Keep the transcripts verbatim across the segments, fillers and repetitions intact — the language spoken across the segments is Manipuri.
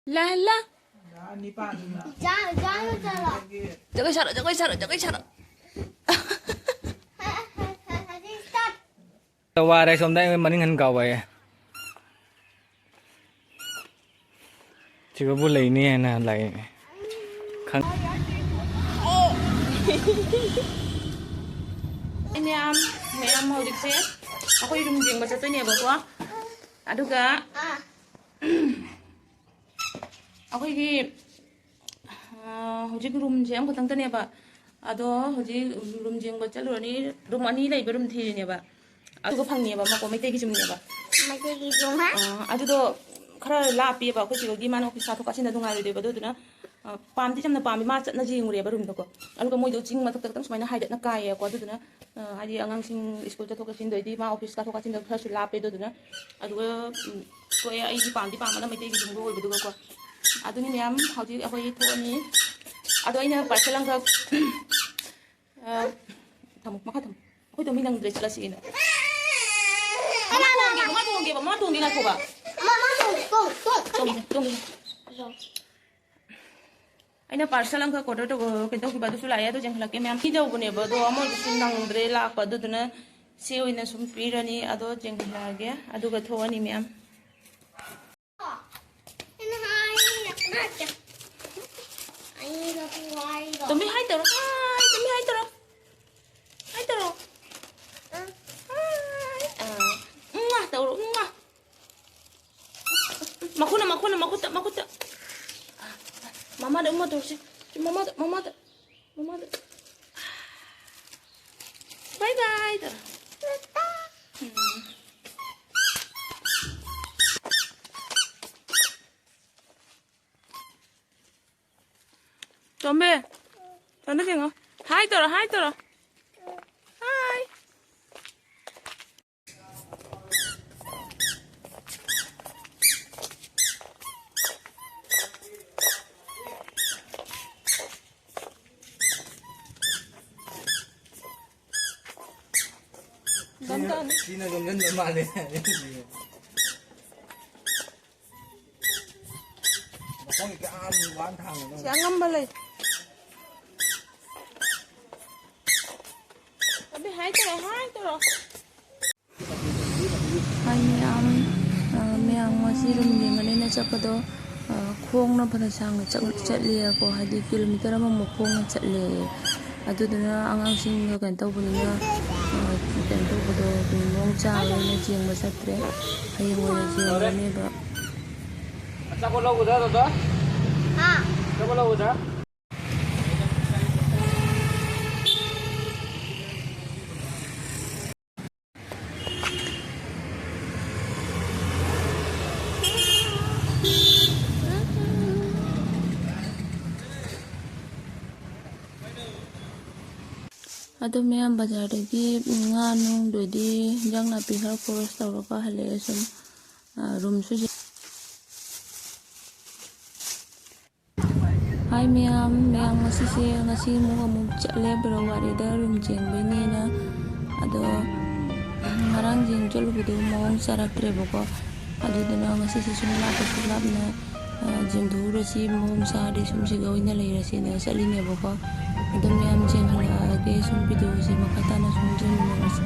ꯂꯥ ꯂꯥ꯫ ꯅꯤꯄꯥꯟꯗꯨꯅ ꯖꯥ-, ꯖꯥꯅ ꯆꯠꯂꯣ꯫ ꯖꯒꯣꯏ ꯁꯥꯔꯣ, ꯖꯒꯣꯏ ꯁꯥꯔꯣ, ꯖꯒꯣꯏ ꯁꯥꯔꯣ꯫ ꯍ-, ꯍ-, ꯍ-, ꯍ-, ꯍ-, start꯫ ꯋꯥꯔꯦ, ꯁꯣꯝꯗ ꯑꯩ ꯃꯅꯤꯡ ꯍꯟ ꯀꯥꯎꯋꯦ꯫ ꯁꯤꯕꯕꯨ ꯂꯩꯅꯤ ꯍꯥꯏꯅ ꯂꯥꯛꯏ꯫ ꯈꯪ- ꯑꯩ ꯃꯌꯥꯝ, ꯃꯌꯥꯝ ꯍꯧꯖꯤꯛꯁꯦ ꯑꯩꯈꯣꯏ ꯔꯨꯝ ꯌꯦꯡꯕ ꯆꯠꯇꯣꯏꯅꯦꯕꯀꯣ꯫ ꯑꯗꯨꯒ ꯑꯩꯈꯣꯏꯒꯤ, ꯑ, ꯍꯧꯖꯤꯛ ꯔꯨꯝꯁꯦ ꯑꯃꯈꯛꯇꯪꯇꯅꯦꯕ꯫ ꯑꯗꯣ ꯍꯧꯖꯤꯛ ꯔꯨꯝ ꯌꯦꯡꯕ ꯆꯠꯂꯨꯔꯅꯤ꯫ ꯔꯨꯝ ꯑꯅꯤ ꯂꯩꯕ ꯔꯨꯝ ꯊꯤꯔꯤꯅꯦꯕ꯫ ꯑꯗꯨꯒ ꯐꯪꯅꯦꯕ ꯑꯃꯀꯣ, ꯃꯩꯇꯩꯒꯤ ꯌꯨꯝꯅꯦꯕ꯫ ꯃꯩꯇꯩꯒꯤ ꯌꯨꯝ ꯍꯥ? ꯑ, ꯑꯗꯨꯗꯣ ꯈꯔ ꯂꯥꯞꯄꯤꯕ ꯑꯩꯈꯣꯏ ꯁꯤꯗꯒꯤ, ꯃꯥꯅ ꯑꯣꯐꯤꯁ ꯀꯥꯊꯣꯛ ꯀꯥꯁꯤꯟꯗ ꯅꯨꯡꯉꯥꯏꯔꯣꯏꯗꯣꯏꯕ꯫ ꯑꯗꯨꯗꯨꯅ, ꯑ, ꯄꯥꯝꯗꯤ ꯌꯥꯝꯅ ꯄꯥꯝꯃꯤ꯫ ꯃꯥ ꯆꯠꯅꯁꯤ ꯌꯦꯡꯉꯨꯔꯦꯕ ꯔꯨꯝꯗꯣꯀꯣ꯫ ꯑꯗꯨꯒ ꯃꯣꯏꯗꯣ ꯆꯤꯡ ꯃꯊꯛꯇ ꯈꯤꯇꯪ ꯁꯨꯃꯥꯏꯅ ꯍꯥꯏꯒꯠꯅ ꯀꯥꯏꯌꯦꯀꯣ꯫ ꯑꯗꯨꯗꯨꯅ, ꯑ, ꯍꯥꯏꯗꯤ ꯑꯉꯥꯡꯁꯤꯡ ꯁ꯭ꯀꯨꯜ ꯆꯠꯊꯣꯛ ꯆꯠꯁꯤꯟꯗꯣꯏꯗꯤ ꯃꯥ ꯑꯣꯐꯤꯁ ꯀꯥꯊꯣꯛ ꯀꯥꯁꯤꯟꯗ ꯈꯔꯁꯨ ꯂꯥꯞꯄꯦ꯫ ꯑꯗꯨꯗꯨꯅ ꯑꯗꯨꯒ, ꯎꯝ, ꯊꯣꯛꯑꯦ꯫ ꯑꯩꯗꯤ ꯄꯥꯝꯗꯤ ꯄꯥꯝꯕꯅ ꯃꯩꯇꯩꯒꯤ ꯌꯨꯝꯗꯣ ꯑꯣꯏꯕꯗꯨꯒꯀꯣ꯫ ꯑꯗꯨꯅꯤ ꯃꯌꯥꯝ, ꯍꯧꯖꯤꯛ ꯑꯩꯈꯣꯏ ꯊꯣꯛꯑꯅꯤ꯫ ꯑꯗꯣ ꯑꯩꯅ ꯄꯥꯔꯁꯦꯜ ꯑꯃꯈꯛ, ꯑ, ꯊꯝꯃꯣ, ꯃꯈꯥ ꯊꯝꯃꯣ꯫ ꯑꯩꯈꯣꯏ ꯇꯣꯝꯕꯤ ꯅꯪꯗ꯭ꯔꯦ, ꯆꯠꯂꯁꯤ ꯀꯩꯅꯣ꯫ ꯃꯥ ꯇꯣꯡꯒꯦꯕ, ꯃꯥ ꯇꯣꯡꯒꯦꯕ, ꯃꯥ ꯇꯣꯡꯒꯦ ꯉꯥꯏꯈꯣꯕ꯫ ꯃꯥ, ꯃꯥ ꯇꯣꯡ-, ꯇꯣꯡ-, ꯇꯣꯡ-, ꯇꯣꯡꯒꯦ, ꯇꯣꯡꯒꯦ꯫ ꯑꯩꯅ ꯄꯥꯔꯁꯦꯜ ꯑꯃꯈꯛ ꯑꯣꯔꯗꯔ ꯇꯧ-, ꯀꯩꯅꯣ ꯇꯧꯈꯤꯕ ꯑꯗꯨꯁꯨ ꯂꯥꯛꯑꯦ, ꯑꯗꯨ ꯌꯦꯡꯍꯜꯂꯛꯀꯦ ꯃꯌꯥꯝ꯫ ꯄꯤꯗꯧꯕꯅꯦꯕ, ꯑꯗꯣ ꯑꯃꯗꯨꯁꯨ ꯅꯪꯗ꯭ꯔꯦ ꯂꯥꯛꯄ, ꯑꯗꯨꯗꯨꯅ ꯁꯤ ꯑꯣꯏꯅ ꯁꯨꯝ ꯄꯤꯔꯅꯤ, ꯑꯗꯣ ꯌꯦꯡꯍꯜꯂꯛꯑꯒꯦ, ꯑꯗꯨꯒ ꯊꯣꯛꯑꯅꯤ ꯃꯌꯥꯝ꯫ ꯑꯩꯅ ꯍꯥꯏ, ꯅꯠꯇꯦ꯫ ꯑꯩꯅ ꯍꯥꯏꯗꯣ꯫ ꯇꯣꯝꯕꯤ ꯍꯥꯏ ꯇꯧꯔꯣ, ꯍꯥꯏ, ꯇꯣꯝꯕꯤ ꯍꯥꯏ ꯇꯧꯔꯣ꯫ ꯍꯥꯏ ꯇꯧꯔꯣ꯫ ꯍꯥꯏ꯫ ꯑꯥ꯫ ꯎꯝ, ꯇꯧꯔꯣ, ꯎꯝ꯫ ꯃꯈꯨꯠꯅ, ꯃꯈꯨꯠꯅ, ꯃꯈꯨꯠꯇ, ꯃꯈꯨꯠꯇ꯫ ꯃꯃꯥꯗ ꯎꯝꯃ ꯇꯧꯔꯁꯤ꯫ ꯃꯃꯥꯗ, ꯃꯃꯥꯗ, ꯃꯃꯥꯗ꯫ Bye bye ꯇꯧꯔꯣ꯫ ꯎꯝ꯫ ꯇꯣꯝꯕꯤ, ꯇꯣꯝꯕꯤ ꯌꯦꯡꯉꯣ꯫ ꯍꯥꯏ ꯇꯧꯔꯣ, ꯍꯥꯏ ꯇꯧꯔꯣ꯫ ꯍꯥꯏ꯫ ꯁꯤꯅ, ꯁꯤꯅ ꯌꯣꯝꯁꯤꯟꯕ ꯃꯥꯜꯂꯦ꯫ ꯅꯪ ꯀꯌꯥꯝ ꯋꯥꯅ ꯊꯥꯡꯉꯤꯅꯣ? ꯁꯤ ꯑꯉꯝꯕ ꯂꯩ꯫ ꯑꯕꯤ, ꯍꯥꯏ ꯇꯧꯔꯣ, ꯍꯥꯏ ꯇꯧꯔꯣ꯫ ꯍꯥꯏ ꯃꯌꯥꯝ, ꯑ, ꯃꯌꯥꯝ ꯉꯁꯤ ꯔꯨꯝ ꯌꯦꯡꯒꯅꯤꯅ ꯆꯠꯄꯗꯣ, ꯑ, ꯈꯣꯡꯅ ꯐꯅ ꯁꯥꯡꯅ ꯆꯠ-, ꯆꯠꯂꯦꯀꯣ, ꯍꯥꯏꯗꯤ ꯀꯤꯂꯣꯃꯤꯇꯔ ꯑꯃꯃꯨꯛ ꯈꯣꯡꯅ ꯆꯠꯂꯦ꯫ ꯑꯗꯨꯗꯨꯅ ꯑꯉꯥꯡꯁꯤꯡꯒ ꯀꯩꯅꯣ ꯇꯧꯕꯅꯤꯅ, ꯑ, ꯀꯩꯅꯣ ꯇꯧꯕꯗꯣ, ꯃꯑꯣꯡ ꯆꯥꯔꯣꯏꯅ ꯌꯦꯡꯕ ꯆꯠꯇ꯭ꯔꯦ꯫ ꯍꯌꯦꯡ ꯑꯣꯏꯅ ꯌꯦꯡꯉꯅꯦꯕ꯫ ꯑꯆꯥꯄꯣꯠ ꯂꯧꯒꯗ꯭ꯔꯥ, ꯗꯥꯗꯥ? ꯍꯥ? ꯑꯆꯥꯄꯣꯠ ꯂꯧꯒꯗ꯭ꯔꯥ? ꯑꯗꯣ ꯃꯌꯥꯝ ꯕꯖꯥꯔꯗꯒꯤ ꯉꯥ ꯅꯨꯡꯗꯨꯗꯤ ꯏꯟꯖꯥꯡ ꯅꯥꯄꯤ ꯈꯔ ꯈꯣꯔꯁ ꯇꯧꯔꯒ ꯍꯜꯂꯛꯑꯦ ꯁꯨꯝ, ꯑ, ꯔꯨꯝꯁꯨ ꯌꯦ-, ꯍꯥꯏ ꯃꯌꯥꯝ, ꯃꯌꯥꯝ ꯉꯁꯤꯁꯦ, ꯉꯁꯤ ꯑꯃꯨꯛ, ꯑꯃꯨꯛ ꯆꯠꯂꯦ ꯕꯦꯔꯣꯋꯥꯔꯤꯗ ꯔꯨꯝ ꯆꯦꯟꯕꯩꯅꯦꯅ꯫ ꯑꯗꯣ ꯉꯔꯥꯡ ꯌꯦꯡ ꯆꯠꯂꯨꯕꯗꯣ ꯃꯑꯣꯡ ꯆꯥꯔꯛꯇ꯭ꯔꯦꯕꯀꯣ꯫ ꯑꯗꯨꯗꯨꯅ ꯉꯁꯤꯁꯦ ꯁꯨꯝ ꯂꯥꯞꯄꯁꯨ ꯂꯥꯞꯅ, ꯑ, ꯌꯦꯡꯊꯣꯛꯎꯔꯁꯤ, ꯃꯑꯣꯡ ꯆꯥꯔꯗꯤ ꯁꯨꯝ ꯁꯤꯗ ꯑꯣꯏꯅ ꯂꯩꯔꯁꯦꯅ ꯆꯠꯂꯤꯅꯦꯕꯀꯣ꯫ ꯑꯗꯨꯝ ꯃꯌꯥꯝ ꯌꯦꯡꯍꯜꯂꯛꯑꯒꯦ, ꯁꯨꯝ ꯚꯤꯗꯤꯑꯣꯁꯦ ꯃꯈꯥ ꯇꯥꯅ ꯁꯨꯝ ꯌꯦꯡꯃꯤꯟꯅꯔꯁꯤ꯫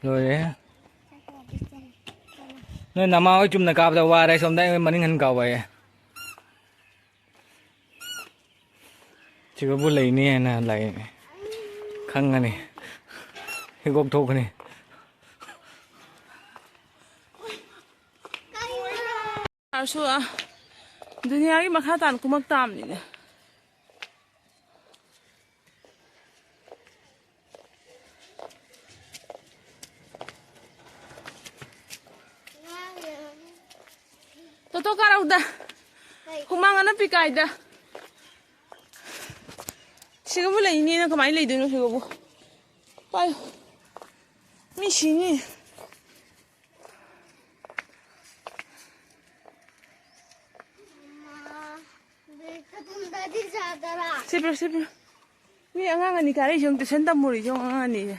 ꯂꯣꯏꯔꯦ꯫ ꯅꯣꯏ ꯅꯃꯥ ꯍꯣꯏ ꯆꯨꯝꯅ ꯀꯥꯕꯗ ꯋꯥꯔꯦ, ꯁꯣꯝꯗ ꯑꯩ ꯃꯅꯤꯡ ꯍꯟ ꯀꯥꯎꯕ ꯑꯩ꯫ ꯁꯤꯒꯕꯨ ꯂꯩꯅꯤ ꯍꯥꯏꯅ ꯂꯥꯛꯏꯅꯦ꯫ ꯈꯪꯉꯅꯤ꯫ ꯍꯤꯒꯣꯛ ꯊꯣꯛꯀꯅꯤ꯫ ꯑꯥꯔꯁꯨ, ꯑ, ꯗꯨꯅꯤꯌꯥꯒꯤ ꯃꯈꯥ ꯇꯥꯅ ꯀꯨꯝꯃꯛ ꯇꯥꯕꯅꯤꯅꯦ꯫ ꯇꯣꯇꯣ ꯀꯥꯔꯛꯎꯗ꯫ ꯍꯨꯃꯥꯡ ꯑꯅꯞꯄꯤ ꯀꯥꯏꯗ꯫ ꯁꯤꯒꯕꯨ ꯂꯩꯅꯦꯅ ꯀꯃꯥꯏꯅ ꯂꯩꯗꯣꯏꯅꯣ ꯁꯤꯒꯕꯨ? ꯄꯥꯏꯌꯨ꯫ ꯃꯤ ꯁꯤꯅꯤ꯫ ꯁꯤ ꯄꯤꯔꯣ, ꯁꯤ ꯄꯤꯔꯣ꯫ ꯃꯤ ꯑꯉꯥꯡ ꯑꯅꯤ ꯀꯥꯔꯛꯏꯁꯦ ꯌꯦꯡꯉꯨ, tuition ꯇꯝꯃꯨꯔꯤꯁꯦ ꯌꯦꯡꯉꯨ, ꯑꯉꯥꯡ ꯑꯅꯤꯁꯦ꯫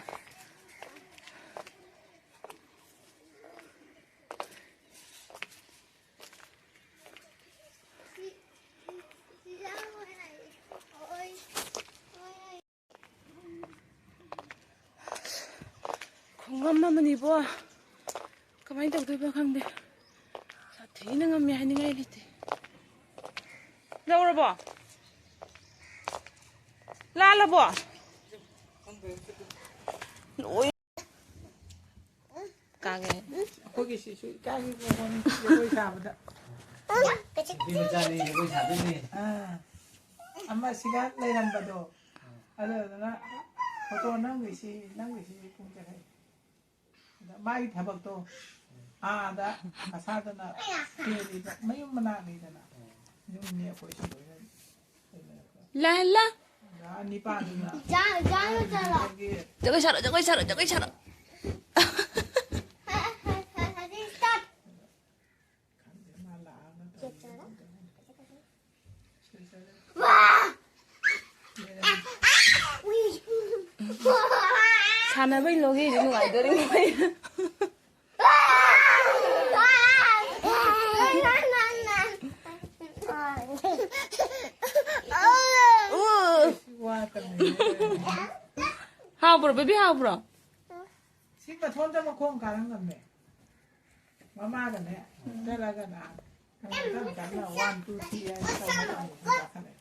ꯈꯣꯡꯉꯝ ꯑꯃꯅꯤꯕꯣ꯫ ꯀꯃꯥꯏꯅ ꯇꯧꯗꯣꯏꯕ ꯈꯪꯗꯦ꯫ ꯁꯥꯊꯤꯅ ꯉꯝꯃꯦ ꯍꯥꯏꯅꯤꯡꯉꯥꯏ ꯂꯩꯇꯦ꯫ ꯂꯧꯔꯕꯣ? ꯂꯥꯜꯂꯕꯣ? ꯂꯣꯏ꯫ ꯀꯥꯒꯦ꯫ ꯑꯩꯈꯣꯏꯒꯤ ꯁꯤꯁꯨ ꯏꯀꯥꯏꯒꯤ ꯄꯣꯠꯅꯤ, ꯖꯒꯣꯏ ꯁꯥꯕꯗ꯫ ꯅꯨꯄꯤ ꯃꯆꯥꯅꯤ, ꯖꯒꯣꯏ ꯁꯥꯗꯣꯏꯅꯦ꯫ ꯑꯥ꯫ ꯑꯃ ꯁꯤꯒ ꯂꯩꯔꯝꯕꯗꯣ꯫ ꯑꯗꯨꯗꯨꯅ ꯐꯣꯇꯣ ꯅꯝꯈꯩꯁꯤ, ꯅꯝꯈꯩꯁꯤ ꯄꯨꯡ ꯀꯌꯥ? ꯑꯗ ꯃꯥꯒꯤ ꯊꯕꯛꯇꯣ ꯑꯥꯗ ꯃꯁꯥꯗꯅ ꯍꯦꯜꯂꯤꯕ ꯃꯌꯨꯝ ꯃꯅꯥꯛꯅꯤꯗꯅ꯫ ꯌꯨꯝꯅꯤ ꯑꯩꯈꯣꯏꯁꯨ ꯂꯣꯏꯅ ꯂꯩꯅꯔꯒ꯫ ꯂꯥ ꯂꯥ꯫ ꯑꯣꯖꯥ ꯅꯤꯄꯥꯗꯨꯅ ꯖꯥ-, ꯖꯥ-, ꯖꯥ-, ꯖꯥ-, ꯖꯒꯣꯏ ꯁꯥꯔꯣ, ꯖꯒꯣꯏ ꯁꯥꯔꯣ, ꯖꯒꯣꯏ ꯁꯥꯔꯣ꯫ ꯈꯪꯗꯦ, ꯃꯥ ꯂꯥꯛꯑꯒ ꯇꯧꯔꯤꯕ ꯀꯩꯗꯧꯔꯤꯅꯣ꯫ ꯁꯥꯟꯅꯕꯩ ꯂꯣꯒꯦꯗꯤ ꯅꯨꯡꯉꯥꯏꯗꯣꯔꯤ ꯃꯣꯏ꯫ ꯎ꯫ ꯍꯥꯎꯕ꯭ꯔꯣ, ꯕꯦꯕꯤ, ꯍꯥꯎꯕ꯭ꯔꯣ? ꯁꯤ ꯃꯊꯣꯟꯗ ꯃꯈꯣꯡ ꯀꯥꯔꯝ ꯉꯝꯃꯦ꯫ ꯃꯃꯥꯒꯅꯦ ꯆꯠꯂꯒꯅ ꯇꯞ ꯇꯞꯅ ꯋꯥꯟ ꯇꯨ ꯊ꯭ꯔꯤ ꯍꯥꯏꯅ ꯇꯧꯔꯒ ꯑꯃꯨꯛ ꯀꯥꯈꯠꯂꯛꯑꯦ꯫